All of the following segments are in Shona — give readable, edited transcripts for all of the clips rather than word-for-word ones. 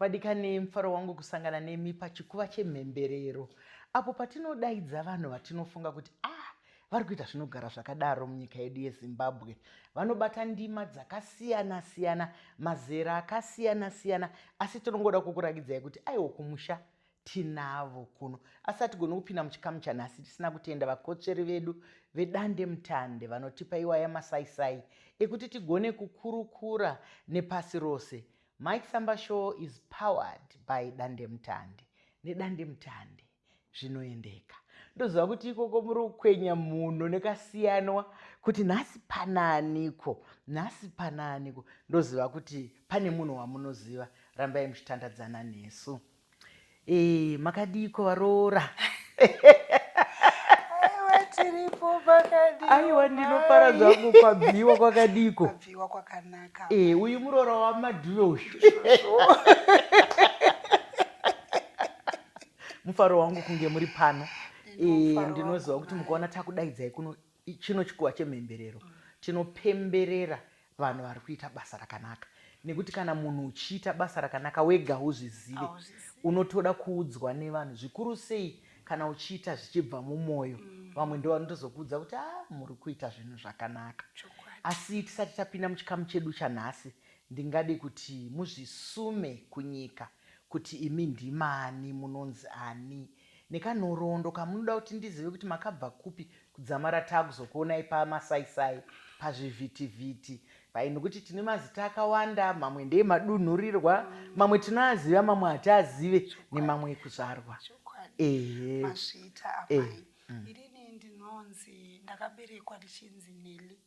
Vadikani, mufaro wangu kusangana nemi pachikuva chemhemberero apo patinodaidza vanhu vatinofunga kuti ah vari kuita zvinogara zvakadaro munyika yedu yeZimbabwe. Vanobata ndima dzakasiyana siyana, mazera akasiyana siyana, asi tinongoda kukurakidzai kuti aiwa kumusha tinavo kuno. Asi hatigoni kupinda muchikamu chanhasi tisina kutenda vakotsveri vedu vedandemutande vanotipa iwaya masaisai ekuti tigone kukurukura nepasi rose. Mike Samba Show is powered by Dandemutande. Nedandemutande zvinoendeka. Ndoziva kuti ikoko muri kukwenya mhuno nekasiyanwa kuti nhasi panaaniko, nhasi panaaniko. Ndoziva kuti pane munhu wamunoziva. Rambai muchitandadzana nesu. E, makadiiko varoora? Aiwa tiripo pakadii. Aiwa ndinofara zvangu kwabviwa kwakadiiko? Kwabviwa kwakanaka. E, uyu muroora waMadhuve uyu. Mufaro wangu kunge muri pano. E, ndinoziva kuti mukaona takudaidzai kuno chino chikuva chemhemberero tinopemberera vanhu vari kuita basa rakanaka nekuti kana munhu uchiita basa rakanaka wega huzvizive unotoda kuudzwa nevanhu zvikuru sei kana uchiita zvichibva mumwoyo mm. vamwe ndo vanotozokuudza kuti a ah, muri kuita zvinhu zvakanaka asi tisati tapinda muchikamu chedu chanhasi ndingade kuti muzvisume kunyika kuti imi ndimani munonzi ani nekanhoroondo kamunoda kuti ndizive kuti makabva kupi kudzamara takuzokuonai pamasaisai pazvivhitivhiti pai nokuti tine mazita akawanda mamwe ndeemadunhurirwa mamwe tinoaziva mamwe hatiazive nemamwe ekuzvarwa ehe mazvita amai mm. inini ndinonzi ndakaberekwa ndichinzi Nelly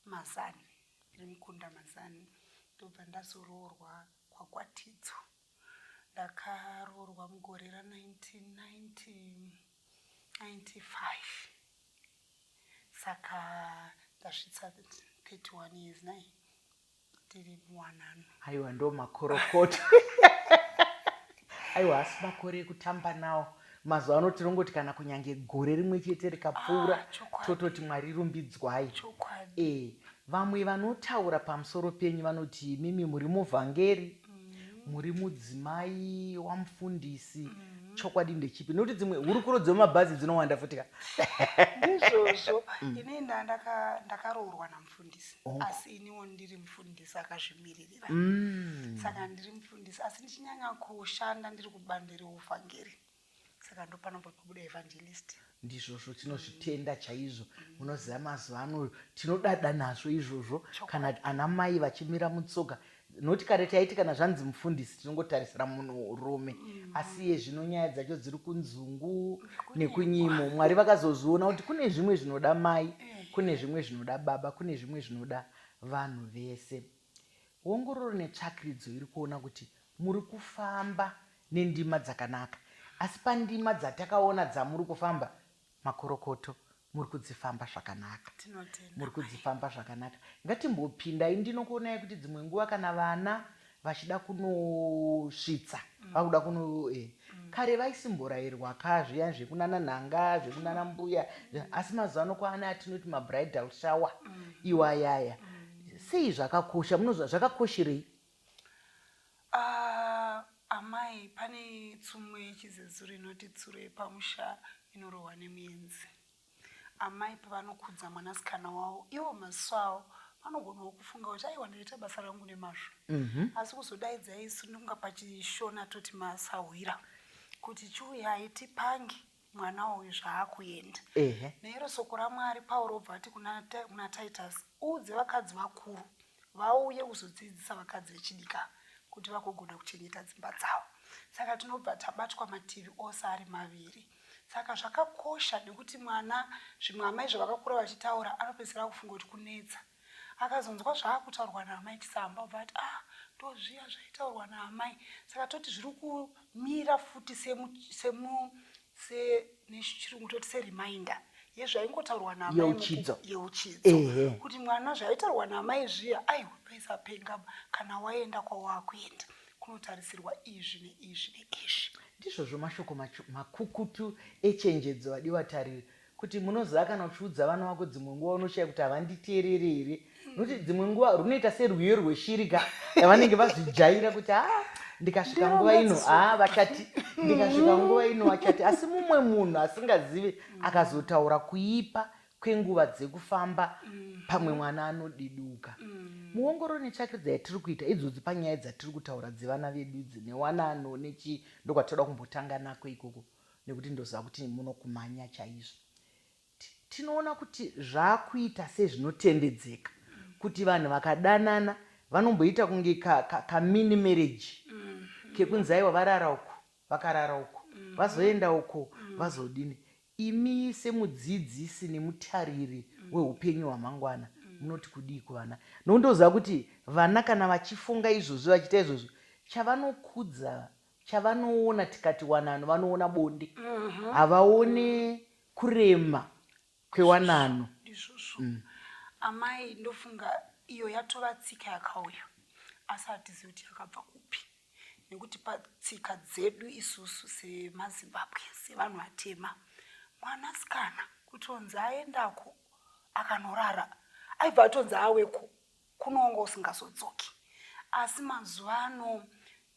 Mazani ndiri mukunda Mazani ndobva ndazoroorwa kwaGwatidzo Ndakaroorwa mugore ra 1995 saka ndasvitsa 31 years nai ndiri muwanano. Aiwa ndo makorokoto. Aiwa asi makore ekutamba nawo mazuva ano tinongoti kana kunyange gore rimwe chete rikapfuura ah, tototi Mwari rumbidzwai. E, vamwe vanotaura pamusoro penyu vanoti imimi muri muvhangeri muri mudzimai wamufundisi mm -hmm. chokwadi ndechipi nekuti dzimwe hurukuro dzemumabhazi dzinowanda futi ka ndizvozvo mm. ini ndakaroorwa namufundisi oh. asi iniwo ndiri mufundisi akazvimiririra mm. saka ndiri mufundisi asi ndichinyanya kushanda ndiri kubande reuvhangeri saka ndopanobva pabuda evangelist ndizvozvo tinozvitenda chaizvo munoziva mazuva ano tinodada nazvo izvozvo kana ana mai vachimira mutsoka noti kare taiti kana zvanzi mufundisi tinongotarisira munhurume mm. asi iye zvino nyaya dzacho dziri kunzungu nekunyimo mwari vakazozviona kuti kune zvimwe zvinoda mai eh. kune zvimwe zvinoda baba kune zvimwe zvinoda vanhu vese Wongororo netsvakiridzo iri kuona kuti muri kufamba nendima dzakanaka asi pandima dzatakaona dzamuri kufamba makorokoto muri kudzifamba zvakanaka. Muri kudzifamba zvakanaka. Ngatimbopindai ndinokuonai kuti dzimwe nguva kana vana vachida kunosvitsa mm. vakuda kuno eh. mm. kare vaisimborairwa ka zviya zvekunana nhanga zvekunana mbuya mm. asi mazuva ano kwaana atinoti mabridal shower mm. iwayaya mm. Sei zvakakosha? Munoziva zvakakosherei? Uh, amai pane tsumo yechizezuru inoti tsuro yepamusha inorohwa nemuenzi. Amai pavanokudza mwanasikana wavo ivo maziso avo vanogonawo kufunga kuti aiwa ndaita basa rangu nemazvo mm -hmm. asi kuzodaidza isu ndinga pachishona toti masahwira kuti chiuyai tipange mwana uyu zvaakuenda. Ehe. Neiro soko raMwari Pauro obva ati kuna, kuna Titus, uudze vakadzi vakuru vauye kuzodzidzisa vakadzi vechidiki ava kuti vagogona kuchengeta dzimba dzavo. Saka tinobva tabatwa mativi ose ari maviri. Saka zvakakosha nekuti mwana zvimwe amai zvavakakura vachitaura anopedzisira akufunga kuti kunetsa. Akazonzwa zvaakutaurwa naamai Chisamba obva ati ah ndozviya zvaitaurwa naamai. Saka toti zviri kumira futi semu, semu, se nechirungu toti sereminder yezvaingotaurwa naamai Yeuchidzo. yeuchidzo Ehe. kuti mwana zvaitaurwa naamai zviya aiwa paisapenga kana waenda kwawakuenda kunotarisirwa izvi neizvi neizvi. Ndizvozvo mashoko makukutu echenjedzo vadiwa tariri kuti munoziva kana uchiudza vana vako dzimwe nguva unoshaya kuti havanditeerere here nokuti dzimwe nguva runoita serwiyo rweshiri ka yavanenge vazvijaira kuti ha ah, Ndikasvika nguva ino, haa vachati ndikasvika nguva ino vachati, asi mumwe munhu asingazivi akazotaura kuipa kwenguva dzekufamba pamwe mwana anodiduka. Muongororo netsvakiridza yatiri kuita idzodzi panyaya dzatiri kutaura dzevana vedu idzi newanano nechii, ndokwatinoda kumbotanga nako ikoko nekuti ndoziva kuti munokumhanya chaizvo. Tinoona kuti zvakuita sezvinotendedzeka kuti vanhu vakadanana vanomboita kunge kamini marriage kekunzi aiwa varara uku, vakarara uku, vazoenda uko, vazodini. Imi semudzidzisi nemutariri weupenyu hwamangwana munoti kudii kuvana? Nokuti ndoziva kuti vana kana vachifunga izvozvi vachiita izvozvi, chavanokudza, chavanoona tikati wanano, vanoona bonde, havaone kurema kwewanano. Ndizvozvo amai, ndofunga iyo yatova tsika yakauya, asi hatizivi kuti yakabva kupi, nekuti patsika dzedu isusu semaZimbabwe, sevanhu vatema, mwanasikana kutonzi aendako akanorara aibva atonzi aweko kunonga usingazodzoki. Asi mazuva ano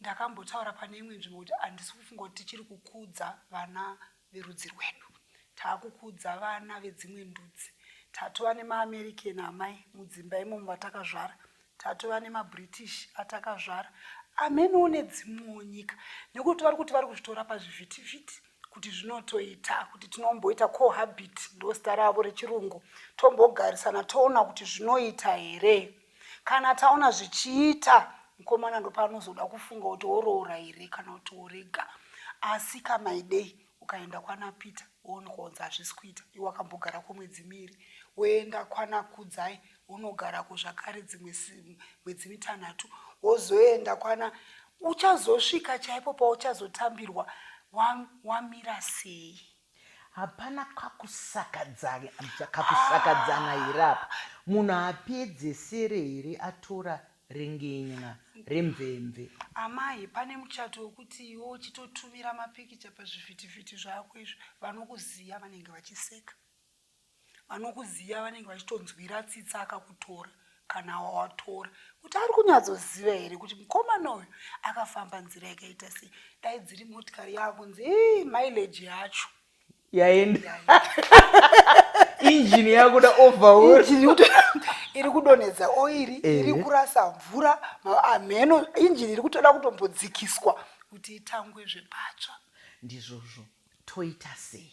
ndakambotaura pane imwe nzvimbo kuti handisi kufunga kuti tichiri kukudza vana verudzi rwedu, taakukudza vana vedzimwe ndudzi. Tatova nemaAmerican amai mudzimba imomo vatakazvara, tatova nemaBritish atakazvara, amenowo nedzimwewo nyika, nekuti vari kuti vari kuzvitora pazvivhitivhiti kuti zvinotoita kuti tinomboita cohabit, ndo zita ravo rechirungu, tombogarisana toona kuti zvinoita here. Kana taona zvichiita, mukomana ndopaanozoda kufunga kuti oroora here kana kuti orega. Asi kamaidei ukaenda kwana Peter woonekwa kunzi hazvisi kuita, iwe wakambogara kwemwedzi miiri, woenda kwana Kudzai wonogarako zvakare dzimwe mwedzi mitanhatu, wozoenda kwana, uchazosvika chaipo pauchazotambirwa wamira sei? Hapana kakusakadzana here apa? Munhu haapedzesere here atora rengenya remvemve? Amai, pane muchato wekuti iwe uchitotumira mapikicha pazvivhitivhiti zvako izvi, vanokuziva vanenge vachiseka, vanokuziva vanenge vachitonzwira tsitsi akakutora kana wawatora, kuti ari kunyatsoziva here kuti mukomana uyu akafamba nzira yakaita sei. Dai dziri motikari yakunzi ii mileage yacho yaenda, injini yakuda overhaul, injini iri kudonhedza oiri, iri kurasa mvura, amheno injini iri kutoda kutombodzikiswa kuti itangwe zvepatsva. Ndizvozvo, toita sei?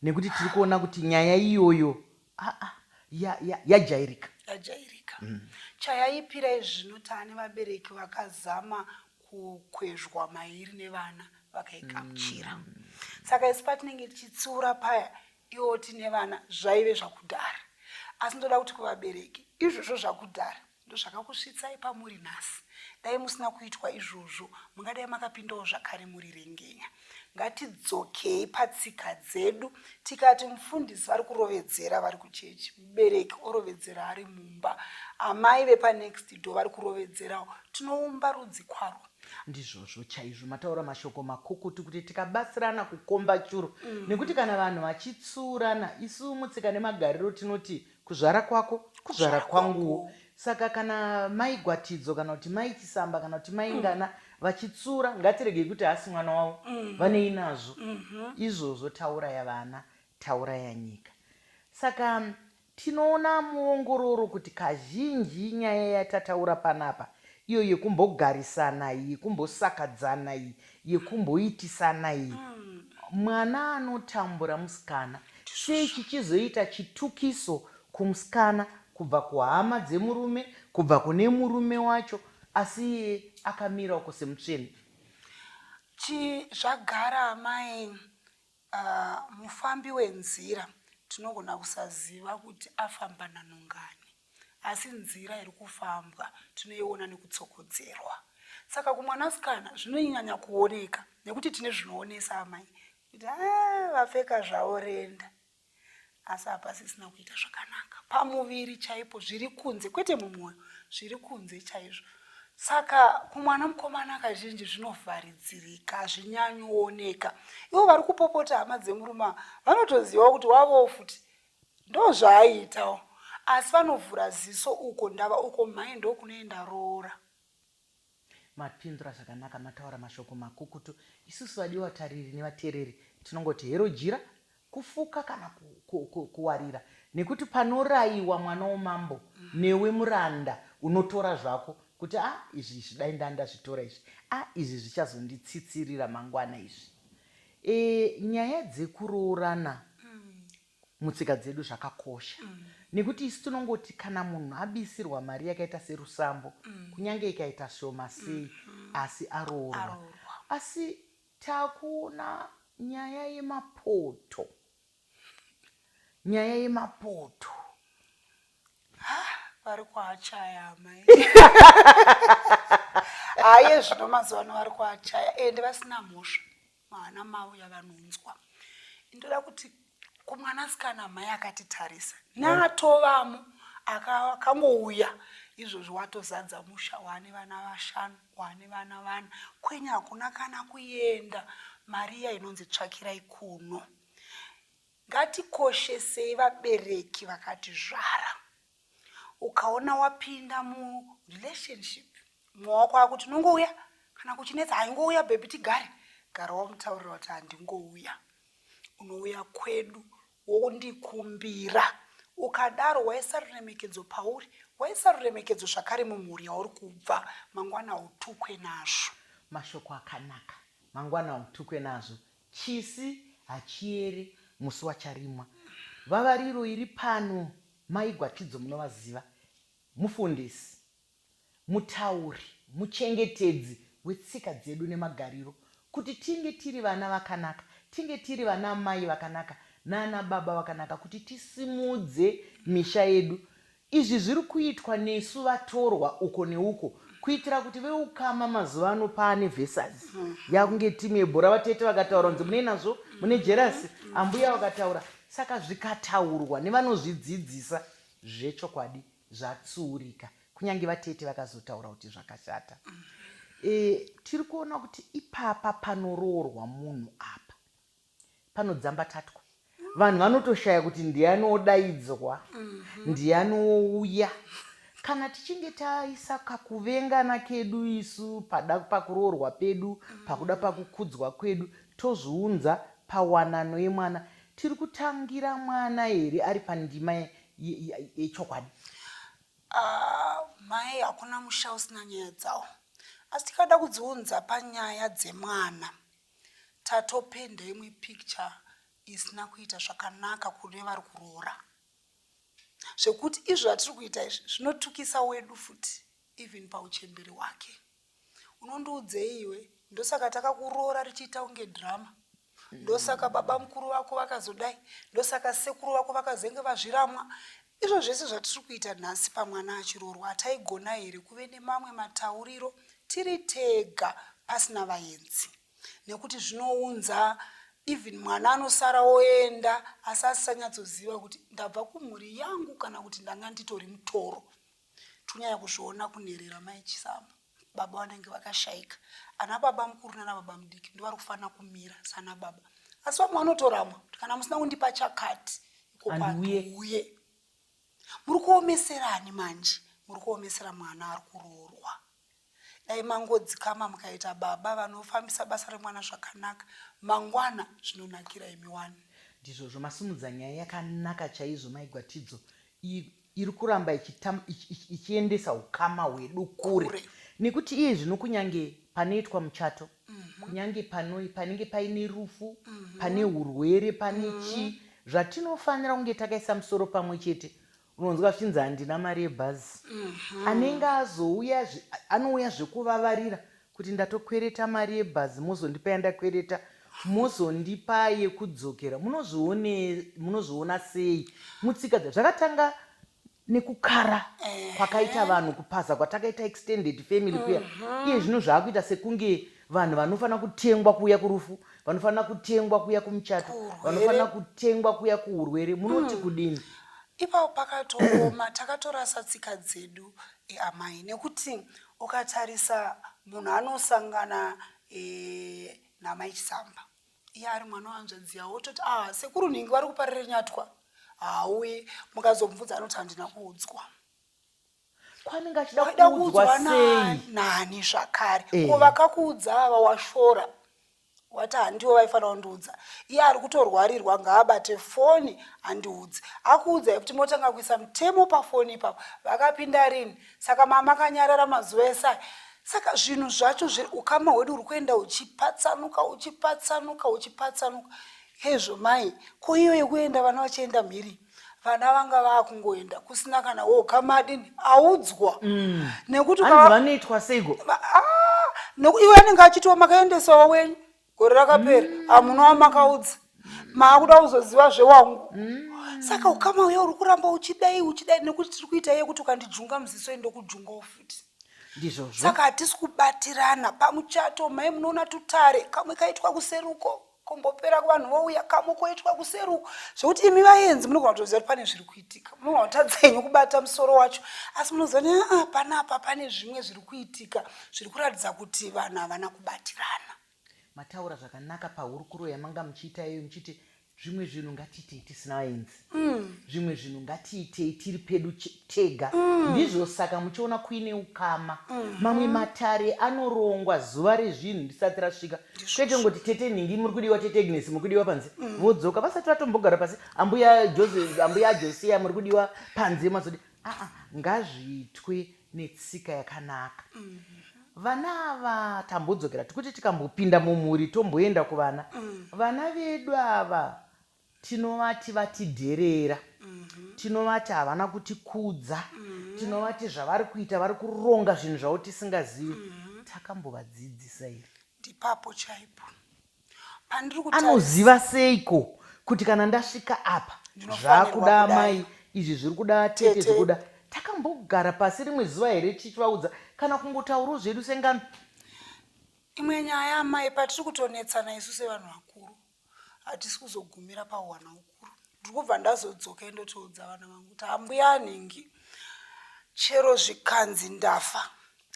Nekuti tiri kuona kuti nyaya iyoyo aa yajairika. Yajairika. Chayaipira zvino taane vabereki vakazama kukwezvwa mairi nevana vakaigamuchira. Saka isu patinenge tichitsiura paya, iwo tine vana, zvaive zvakudhara. Asi ndoda kuti kuvabereki, izvozvo zvakudhara ndozvakakusvitsai pamuri nhasi. Dai musina kuitwa izvozvo, mungadai makapindawo zvakare muri rengenya. Ngatidzokei patsika dzedu. Tikati mufundisi vari kurovedzera vari kuchechi, mubereki orovedzera ari mumba, amai vepanext door vari kurovedzerawo, tinoumba rudzi kwarwo. Ndizvozvo chaizvo, mataura mashoko makukutu kuti tikabatsirana kukomba churu, nekuti kana vanhu vachitsuurana, isu mutsika nemagariro tinoti kuzvara kwako kuzvara kwanguwo. Saka kana mai Gwatidzo kana kuti mai Chisamba kana kuti mai Ngana vachitsura, ngatiregei kuti haasi mwana wavo, vanei nazvo izvozvo? Tauraya vana, tauraya nyika. Saka tinoona muongororo kuti kazhinji nyaya yatataura panapa iyo yekumbogarisana iyi, yekumbosakadzana iyi, yekumboitisana iyi, mwana anotambura musikana. Sei chichizoita chitukiso kumusikana kubva kuhama dzemurume, kubva kune murume wacho, asi iye akamira uko semutsvene? Chi zvagara amai, mufambi wenzira tinogona kusaziva kuti afamba nanongani, asi nzira iri kufambwa tinoiona nekutsokodzerwa. Saka kumwanasikana zvinonyanya kuoneka nekuti tine zvinoonesa amai, kuti "Ah, vapfeka zvavo renda, asi hapasisina kuita zvakanaka pamuviri chaipo, zviri kunze, kwete mumwoyo, zviri kunze chaizvo." Saka kumwana mukomana kazhinji zvinovharidzirika, hazvinyanyooneka. Ivo vari kupopota hama dzemurume ava vanotozivawo kuti wavowo futi ndo zvaaiitawo, asi vanovhura ziso uko ndava uko mhai ndokunoenda roora. Mapindura zvakanaka, mataura mashoko makukutu. Isusu vadiwa tariri nevateereri tinongoti hero jira, kufuka kana kuwarira nekuti panoraiwa mwana womambo newe muranda unotora zvako kuti a ah, izvi izvi dai ndandazvitora izvi a ah, izvi zvichazonditsitsirira mangwana izvi. E, nyaya dzekuroorana mutsika dzedu zvakakosha nekuti isu tinongoti kana munhu abisirwa mari yakaita serusambo kunyange ikaita shoma sei asi aroorwa. Asi takuona nyaya yemapoto, nyaya yemapoto. Vari kuachaya amai. Haye zvino mazuva ano vari kuachaya ende vasina mhosva muhana mavo yavanonzwa. Ndoda kuti kumwanasikana mai akatitarisa neatovamo akangouya izvozvi watozadza musha waane vana vashanu waane vana vana kwenyu hakuna kana kuenda mari iya inonzi tsvakirai kuno. Ngatikoshesei vabereki vakatizvara. Ukaona wapinda murelationship mumwe wako akuti unongouya kana kuchinetsa haingouya bhebhi tigare, gara wamutaurira kuti handingouya, unouya kwedu wondikumbira. Ukadaro waisa ruremekedzo pauri, waisa ruremekedzo zvakare mumhuri yauri kubva, mangwana hautukwe nazvo. Mashoko akanaka, mangwana hautukwe nazvo. Chisi hachiyere musi wacharimwa. Vavariro iri pano Mai Gwatidzo munovaziva. Mufundisi, mutauri, muchengetedzi wetsika dzedu nemagariro kuti tinge tiri vana vakanaka, tinge tiri vana mai vakanaka nana baba vakanaka kuti tisimudze misha yedu. Izvi zviri kuitwa nesu vatorwa uko neuko kuitira kuti veukama mazuva ano paane versus yakunge timu yebhora vatete vakataura kunzi mune nazvo mune jerasi ambuya vakataura saka zvikataurwa nevanozvidzidzisa zvechokwadi zvatsuurika kunyange vatete vakazotaura kuti zvakashata. E, tiri kuona kuti ipapa panoroorwa munhu apa panodzambatatwa vanhu vanotoshaya kuti ndiani odaidzwa ndiani ouya. Kana tichinge taisa kakuvengana kedu isu pada pakuroorwa pedu pakuda pakukudzwa kwedu tozviunza pawanano yemwana tiri kutangira mwana here ari pandima yechokwadi? Mai hakuna musha usina nyaya dzawo, asi tikada kudziunza panyaya dzemwana tatopenda imwe picture isina kuita zvakanaka kune vari kuroora, zvekuti izvo zvatiri kuita izvi zvinotukisa wedu futi even pauchemberi hwake. Unondiudzei iwe, ndosaka takakuroora richiita kunge drama, ndosaka baba mukuru vako vakazodai, ndosaka sekuru vako vakazenge vazviramwa. Izvo zvese zvatiri kuita nhasi pamwana achiroorwa, hataigona here kuve nemamwe matauriro tiri tega pasina vaenzi? Nekuti zvinounza even mwana anosara oenda asi asisanyatsoziva kuti ndabva kumhuri yangu kana kuti ndanga nditori mutoro. Tonyanya kuzviona kunherera mai Chisamba, baba vanenge vakashaika, ana baba mukuru nana baba mudiki ndivo vari kufanira kumira sana baba, asi vamwe vanotoramwa kuti kana musina kundipa chakati iko kwandiuye. Muri kuomeserani manje, muri kuomesera mwana ari kuroorwa. Dai mangodzikama mukaita baba vanofambisa basa remwana zvakanaka, mangwana zvinonakira imi wani. Ndizvozvo, masimudza nyaya yakanaka chaizvo mai Gwatidzo. Iri kuramba ichiendesa ukama hwedu kure nekuti iye zvino kunyange panoitwa muchato, kunyange panenge paine rufu, pane urwere, pane chii, zvatinofanira kunge takaisa musoro pamwe chete. Unonzwa zvichinzi handina mari yebhazi, anenge azouya anouya zvekuvavarira kuti ndatokwereta mari yebhazi, mozondipa yandakwereta, mozondipa yekudzokera. Munozviona sei mutsika zvakatanga nekukara kwakaita vanhu, kupaza kwatakaita extended family kuya, iye zvino zvaakuita sekunge vanhu vanofanira kutengwa kuuya kurufu, vanofanira kutengwa kuuya kumuchato, vanofanira kutengwa kuuya kuurwere. Munoti kudini? Ipapo pakatooma, takatorasa tsika dzedu amai, nekuti ukatarisa munhu anosangana namai Chisamba iye ari mwana wahanzvadzi yavo, ototi ah, sekuru nhingi vari kuparire nyatwa, hauyi. Mukazomubvunza anoti handina kuudzwa. Kwanenge achida Waida kuudzwa kuudzwa sei? nani zvakare? Eh. Ko vakakuudza ava washora, wati handiwo vaifanira kundiudza. Iye ari kutorwarirwa ngaabate foni andiudze. Akuudzai kuti motanga kuisa mutemo pafoni ipapo. Vakapinda rini? Saka mama akanyarara mazuva ese aya. Saka zvinhu zvacho zviri ukama hwedu huri kuenda huchipatsanuka huchipatsanuka huchipatsanuka. Hezvo mai, ko iyo yekuenda vana vachienda mhiri? Vana vanga vakungoenda kusina kana wo ukama adini audzwa. Nekuti Hanzi vanoitwa seiko? Iwe anenge achitiwo makaendesawo wenyu gore rakapera, hamuna wamakaudza, maakuda kuzoziva zvewangu. Saka ukama uya uri kuramba uchidai uchidai, nekuti tiri kuita iye kuti ukandijunga muziso indokujungawo futi. Ndizvozvo. Saka hatisi kubatirana pamuchato. Mai, munoona tutare kamwe kaitwa kuseruko kombopera kuvanhu vouya, kamwe koitwa kuseruko, zvekuti imi vaenzi munogona kutoziva kuti pane zviri kuitika. Munogona kutadza henyu kubata musoro wacho, asi munoziva kuti aa panapa pane zvimwe zviri kuitika zviri kuratidza kuti vanhu havana kubatirana. Mataura zvakanaka pahurukuro yamanga muchiita iyoyo, muchiti zvimwe zvinhu ngatiitei tisina vaenzi, zvimwe zvinhu ngatiitei tiri pedu tega. Ndizvo saka muchiona kuine ukama, mamwe matare anorongwa zuva rezvinhu risati rasvika, kwete ngoti tete nhingi muri kudiwa, tete Agnes muri kudiwa panze, vodzoka vasati vatombogara pasi, ambuya Joseph, ambuya Josia muri kudiwa panze, mazodi aa ngazviitwe netsika yakanaka. Vana ava tambodzokera tikuti tikambopinda mumhuri tomboenda kuvana, vana vedu ava tinovati vatidherera, tinovati havana kutikudza, tinovati zvavari kuita vari kuronga zvinhu zvavo tisingazivi. Takambovadzidzisa here? Ndipapo chaipo pandiri kutarisa. Anoziva seiko kuti kana ndasvika apa Ndinofanirwa zvakuda kudai. Amai izvi zviri kuda tete, Tete. zviri kuda? Takambogara pasi rimwe zuva here tichivaudza, kana kungotaurawo zvedu sengano? Imwe nyaya amai, patiri kutonetsana isu sevanhu vakuru, hatisi kuzogumira pauhwana ukuru. Ndiri kubva ndazodzoka indotoudza vana vangu kuti ambuya anhingi, chero zvikanzi ndafa,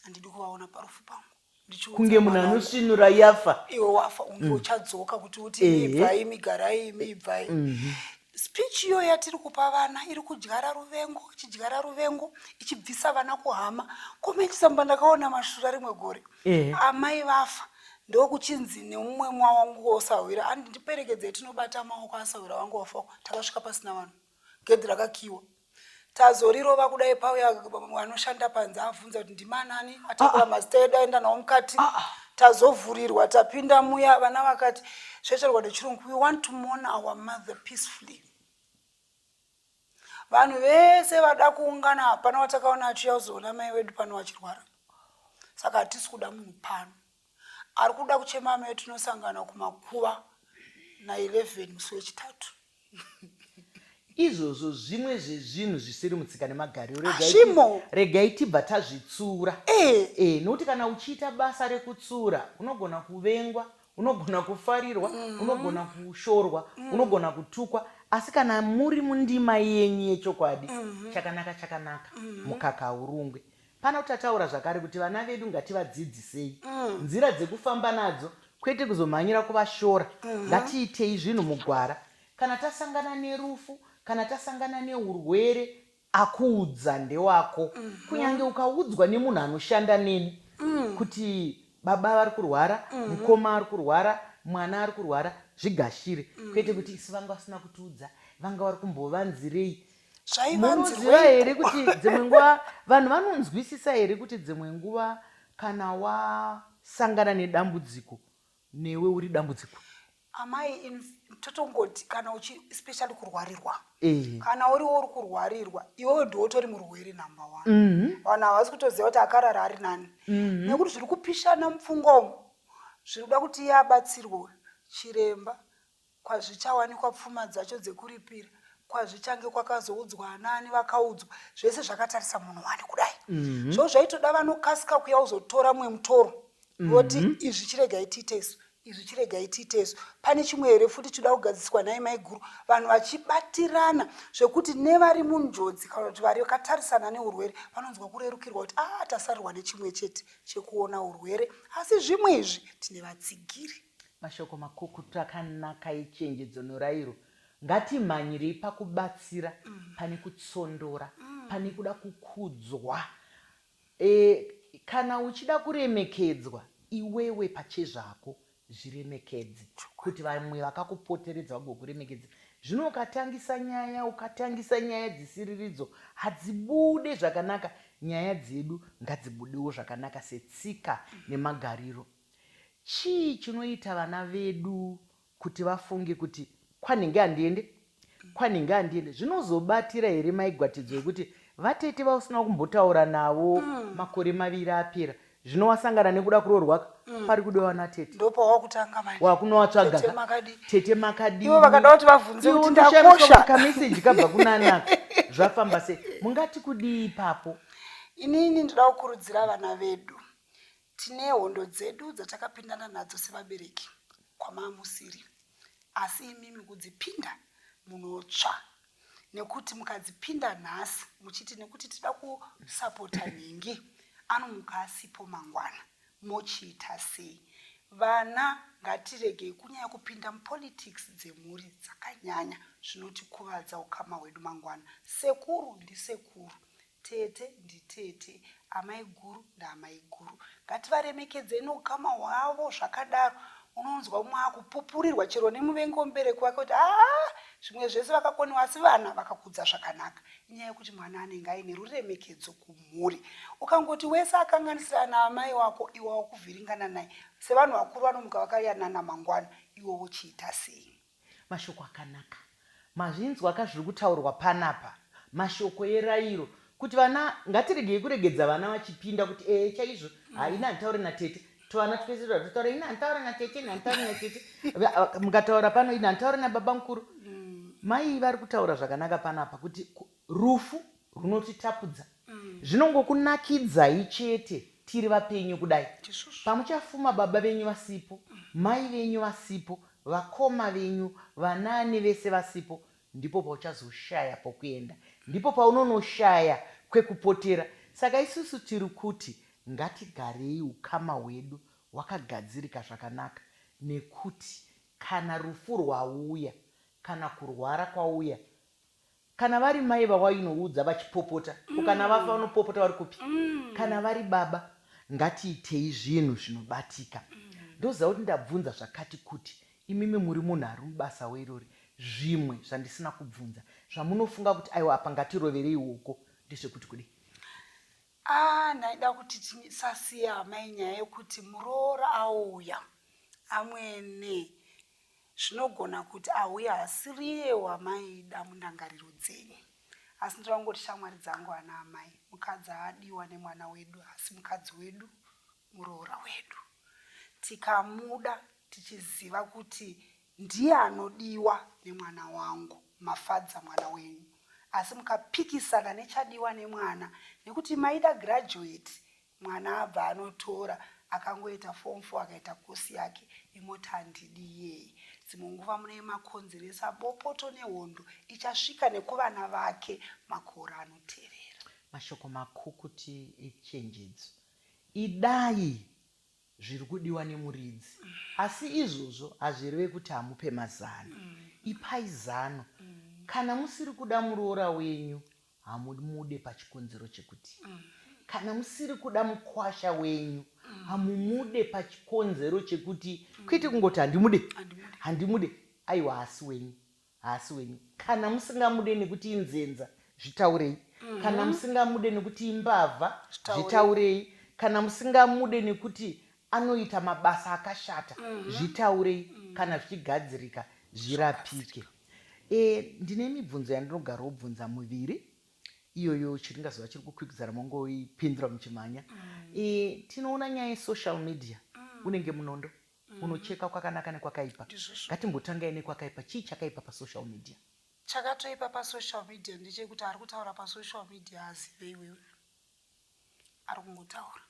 handidi kuvaona parufu pangu. Ndichiudza Kunge munhu mwana wangu, anosvinura yafa. Iwe wafa unge uchadzoka kuti uti imi ibvai, imi garai, imi ibvai. Speech iyo yatiri kupa vana iri kudyara ruvengo, ichidyara ruvengo, ichibvisa vana kuhama. Komechisamba ndakaona mashura rimwe gore, amai vafa, ndokuchinzi nemumwe mwa wangu wosahwira andi ndiperekedzei tinobata maoko asahwira wangu wafa. Takasvika pasina vanhu, gedhi rakakiwa. Tazorirova kudai, pauya vanoshanda panze avhunza kuti ndimanani atakura mazita edu, aenda nawo mukati. Tazovhurirwa, tapinda muya, vana vakati zvaitarwa nechirungu, "We want to mourn our mother peacefully." Vanhu vese vada kuungana, hapana watakaona achiuya kuzoona mai vedu pano vachirwara. Saka hatisi kuda munhu pano ari kuda kuchema amai vedu. Tinosangana kumakuva na11 musi wechitatu. Izvozvo zvimwe zvezvinhu zvisiri mutsika nemagariro. Hazvimo. Regai tibva tazvitsura. E, nokuti kana uchiita basa rekutsura unogona kuvengwa, unogona kufarirwa, unogona kushorwa, unogona kutukwa, asi kana muri mundima yenyu yechokwadi, chakanaka chakanaka, mukaka haurungwe. Pano tataura zvakare kuti vana vedu ngativadzidzisei nzira dzekufamba nadzo, kwete kuzomhanyira kuvashora. Ngatiitei zvinhu mugwara kana tasangana nerufu, kana tasangana neurwere. Akuudza ndewako. Kunyange ukaudzwa nemunhu anoshanda neni kuti baba vari kurwara, mukoma ari kurwara, mwana ari kurwara, zvigashire, kwete kuti isu vanga vasina kutiudza, vanga vari kumbovanzirei. Munoziva here kuti dzimwe nguva vanhu vanonzwisisa here kuti dzimwe nguva kana wasangana nedambudziko, newe uri dambudziko? Amai, totongoti kana uchi especially kurwarirwa, kana uriwo uri kurwarirwa iwewe ndiwe utori murwere number one. Vanhu havasi kutoziva kuti akarara ari nani, nekuti zviri kupishana mupfungwa umu zviri kuda kuti iye abatsirwe, chiremba, kwazvichawanikwa pfuma dzacho dzekuripira, kwazvichange kwakazoudzwa anani vakaudzwa, zvese zvakatarisa munhu wani kudai. Zvo zvaitoda vanokasika kuya uzotora mumwe mutoro, voti izvi chiregai tiite isu, izvi chiregai tiite isu. Pane chimwe here futi chinoda kugadziswa nhai maiguru? Vanhu vachibatirana zvekuti nevari munjodzi kana kuti vari vakatarisana neurwere vanonzwa kurerukirwa kuti a tasarirwa nechimwe chete chekuona urwere, asi zvimwe izvi tine vatsigiri. Mashoko makukutu akanaka echenjedzo norayiro. Ngatimhanyirei pakubatsira pane kutsondora, pane kuda kukudzwa. E, kana uchida kuremekedzwa iwewe pachezvako zviremekedze kuti vamwe vakakupoteredza vagokuremekedza. Zvino ukatangisa nyaya ukatangisa nyaya dzisiriridzo hadzibude zvakanaka. Nyaya dzedu ngadzibudewo zvakanaka setsika nemagariro. Chii chinoita vana vedu kuti vafunge kuti kwanhingi handiende kwanhingi handiende zvinozobatira here maigwatidzo yekuti vatete vausina kumbotaura navo mm. makore maviri apera zvino wasangana nekuda kuroorwaka mm. pari kudiwa natete ndopawakutanga manje wakunowatsvaga tete makadii ivo vakada kuti vabvunze kuti ndakosha kameseji kabva kunanaka zvafamba sei mungati kudii ipapo inini ndoda kukurudzira vana vedu Tine hondo dzedu dzatakapindana nadzo sevabereki kwamamusiri asi imimi kudzipinda munotsva nekuti mukadzipinda nhasi muchiti nekuti tida kusapota nhingi anomuka asipo mangwana mochiita sei? Vana ngatiregei kunyanya kupinda mupolitics dzemhuri dzakanyanya zvinotikuvadza ukama hwedu mangwana. Sekuru ndisekuru Tete nditete, amaiguru ndaamaiguru. Ngativaremekedzei noukama hwavo zvakadaro. Unonzwa umwe akupupurirwa chero nemuvengi wemubereki wake kuti haa zvimwe zvese vakakoniwa asi vana vakakudza zvakanaka. Inyaya yekuti mwana anenge aine ruremekedzo kumhuri. Ukangoti wese akanganisirana naamai wako iwe wakuvhiringana naye sevanhu vakuru vanomuka vakayanana mangwana iwe wochiita sei? Mashoko akanaka. Mazvinzwa ka zviri kutaurwa panapa. Mashoko erayiro. Kuti vana, ngatiregei kuregedza vana vachipinda kuti ee chaizvo, ha ini handitaure natete. Tuvana twese twatotaura ini handitaure natete, ini handitaure natete. Mukataura pano ini handitaure nababa mukuru. Mai vari kutaura zvakanaka panapa kuti Rufu runotitapudza. Zvinongokunakidzai chete tiri vapenyu kudai. Pamuchafuma baba venyu vasipo, mai venyu vasipo, vakoma venyu, vanaani vese vasipo, ndipo pauchazoshaya pokuenda. Ndipo paunonoshaya kwekupotera. Saka isusu tiri kuti ngatigarei ukama hwedu hwakagadzirika zvakanaka nekuti kana rufu rwauya, kana kurwara kwauya, Kana vari mai vawainoudza vachipopota ko kana vafa vanopopota vari kupi? Kana vari baba ngatiitei zvinhu zvinobatika. Ndoziva kuti ndabvunza zvakati kuti imimi muri munhu ari mubasa werori zvimwe zvandisina kubvunza zvamunofunga kuti aiwa apa ngatiroverei uko ndezvekuti kudii? Ah ndaida kuti tisasiya amai nyaya yekuti muroora auya amwene Zvinogona kuti auya hasiriye wamaida mundangariro dzenyu. Asi ndoda kungoti shamwari dzangu ana amai, mukadzi adiwa nemwana wedu haasi mukadzi wedu, muroora wedu. Tikamuda tichiziva kuti ndiye anodiwa nemwana wangu, mafadza mwana wenyu. Asi mukapikisana nechadiwa nemwana nekuti maida graduate Mwana abva anotora akangoita form four akaita course yake imoti handidi iyeye. Dzimwe nguva munenge makonzeresa bopoto nehondo ichasvika nekuvana vake makore anotevera. Mashoko makukuti echenjedzo. Idai zviri kudiwa nemuridzi asi izvozvo hazvireve kuti hamupe mazano. Ipai zano. Kana musiri kuda muroora wenyu Hamumude pachikonzero chekuti kana musiri kuda mukwasha wenyu hamumude pachikonzero chekuti kwete kungoti handimude handimude aiwa haasi wenyu haasi wenyu kana musingamude nekuti inzenza zvitaurei kana musingamude nekuti imbavha zvitaurei kana musingamude nekuti anoita mabasa akashata zvitaurei kana zvichigadzirika zvirapike E, ndine mibvunzo yandinogarobvunza muviri iyoyo chiringazuva chiri kukwikwidzana mongoipindura muchimhanya mm. E, tinoona nyaya yesocial media mm. Unenge munondo mm. Unocheka kwakanaka nekwakaipa. Ngatimbotangai nekwakaipa. Chii chakaipa pasocial media? Chakatoipa pasocial media ndechekuti ari kutaura pasocial media azive iwewe ari kungotaura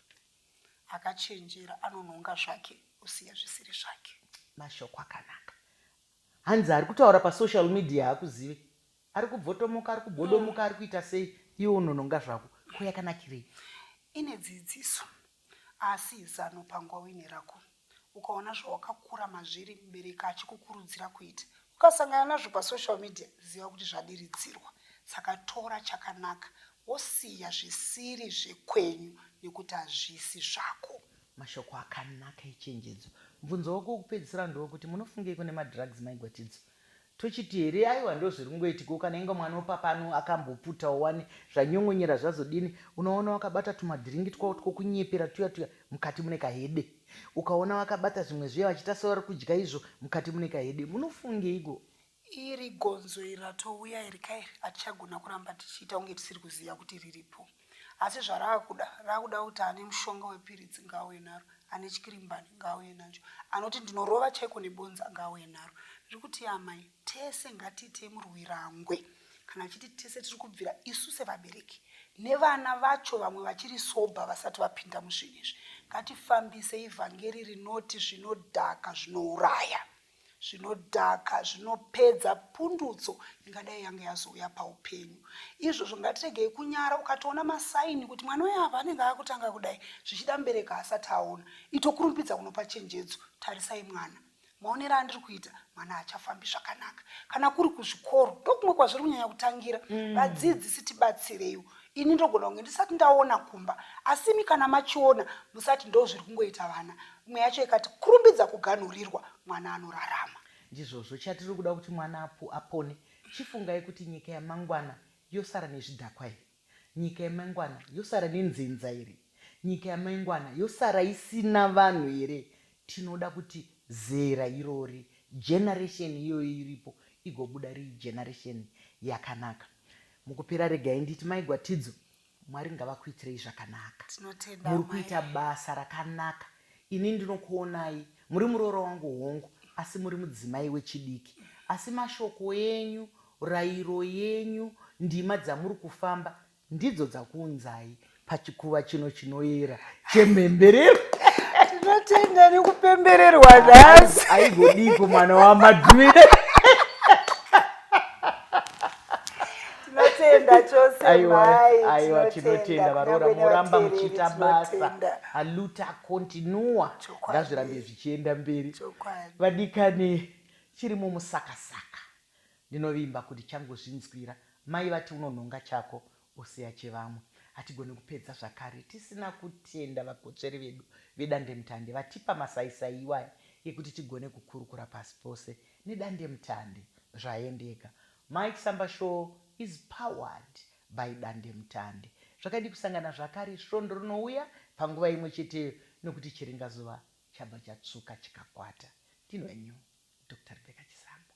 akachenjera anonhonga zvake osiya zvisiri zvake. Mashoko akanaka. Hanzi ari kutaura pasocial media haakuzive. Ari kubvotomoka, ari kubodomoka, ari kuita sei, iwe unononga zvako. Ko yakanakirei? Ine dzidziso asi zano pangwa uine rako. Ukaona zvawakakura mazviri mubereki achikukurudzira kuita, ukasangana nazvo pasocial media ziva kuti zvadiridzirwa. Saka tora chakanaka wosiya zvisiri zvekwenyu. nekuti hazvisi zvako. Mashoko akanaka echenjedzo. Mubvunzo wako wekupedzisira ndewekuti munofungeiko nemadrugs mai Gwatidzo? Tochiti here aiwa ndozviri kungoitikawo kana inga mwana wepapano akamboputawo wani zvanyon'onyera zvazodini unoona wakabata tumadhiringi twawo twokunyepera tuya tuya mukati mune kahede ukaona vakabata zvimwe zviya vachiita sevari kudya izvo mukati mune kahede munofungeiko? Iri gonzo iri ratouya iri ka iri hatichagona kuramba tichiita kunge tisiri kuziva kuti riripo. Asi zvaraakuda, raakuda kuti ane mushonga wepiritsi ngaauye naro, ane chikirimbani ngaauye nacho, anoti ndinorova chaiko nebonza ngaauye naro. Ndiri kuti amai, tese ngatiitei murwirangwe. Kana tichiti tese tiri kubvira isu sevabereki nevana vacho vamwe vachiri sobha vasati vapinda muzvinhu izvi, ngatifambise ivhangeri rinoti zvinodhaka zvinouraya. Zvinodhaka zvinopedza pundutso ingadai yanga yazouya paupenyu. Izvozvo ngatiregei kunyara ukatoona masaini kuti mwana uyu apa anenge akutanga kudai zvichida mubereki haasati aona. Itokurumbidza kunopa chenjedzo. Tarisai mwana. Maonero andiri kuita mwana haachafambi zvakanaka. Kana kuri kuzvikoro ndokumwe kwazviri kunyanya kutangira. Vadzidzisi tibatsireiwo. Ini ndogona kunge ndisati ndaona kumba asi imi kana machiona musati ndozviri kungoita vana. Imwe yacho ikati kurumbidza kuganhurirwa mwana anorarama. Ndizvozvo chatiri kuda kuti mwana apone. Chifungai kuti nyika yamangwana yosara nezvidhakwa here? Nyika yamangwana yosara nenzenza here? Nyika yamangwana yosara isina vanhu here? Tinoda kuti zera irori, generation iyoyo iripo igobuda riri generation yakanaka. Mukupera regai nditi mai Gwatidzo, Mwari ngavakuitirei zvakanaka. Tinotenda Muri amai. kuita basa rakanaka. Ini ndinokuonai muri muroora wangu hongu, asi muri mudzimai wechidiki. Asi mashoko enyu, rairo yenyu, ndima dzamuri kufamba ndidzo dzakuunzai pachikuva chino chinoyera chemhemberero. Tinotenda nekupembererwa nhasi. Aigodiko mwana waMadhumire. Tinotenda chose Aiwa, mai. aiwa, tinotenda varoora, Kunyangwe moramba nevateereri, muchiita basa. tinotenda. Aluta continua. Chokwadi. Ngazvirambe zvichienda mberi. Chokwadi. Vadikani, chiri mumusakasaka. Ndinovimba kuti changozvinzwira. Mai vati unonhonga chako osiya chevamwe. Hatigone kupedza zvakare tisina kutenda vakotsveri vedu vedandemutande vatipa masaisai iwaya ekuti tigone kukurukura pasi pose nedandemutande zvaendeka. Mike Samba Show is powered by Dandemutande. Zvakadii kusangana zvakare svondo rinouya panguva imwe cheteyo nokuti chiringazuva chabva chatsvuka chikakwata. Ndini wenyu Doctor Rebecca Chisamba.